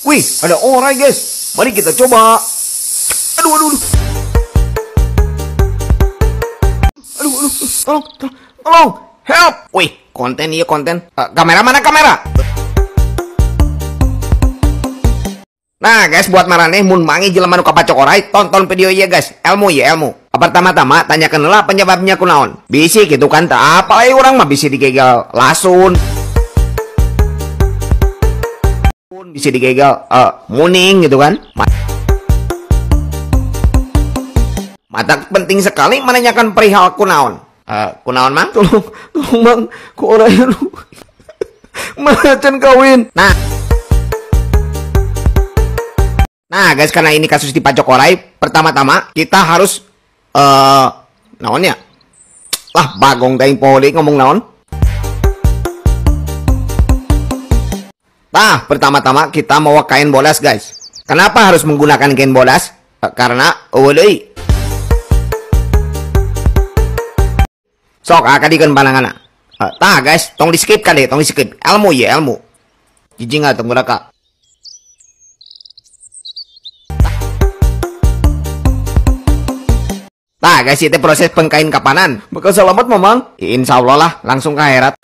Wih, ada orai guys. Mari kita coba. Aduh, aduh, aduh. Aduh, aduh, tolong, tolong, tolong, help. Wih, konten iya konten. Kamera mana kamera? Nah guys, buat maraneh mun mangi jelema nu kapacok orai, tonton video ieu guys. Ilmu ya ilmu. Pertama-tama tanyakan lah penyebabnya kunaon. Bisi gitu kan, tak apa orang mah bisi digegal lasun. Bisi digegal muning gitu kan. Mata penting sekali menanyakan perihal kunaon. Kunaon mang? Tolong, tolong mang, ku orai lu. Macan kawin. Nah guys, karena ini kasus dipacok orai, pertama-tama kita harus naonnya? Lah bagong teh poli ngomong naon? Nah, pertama-tama kita mau kain bodas guys. Kenapa harus menggunakan kain bodas? Karena eueuh deui. Sok akadikeun pandanganna. Tah guys, tong di skip kan deh, tong di skip. Ilmu ya ilmu. Jijing atuh mereka. Nah guys, itu proses pengkain kapanan. Bakal selamat mamang. Insya Allah lah, langsung ke akhirat.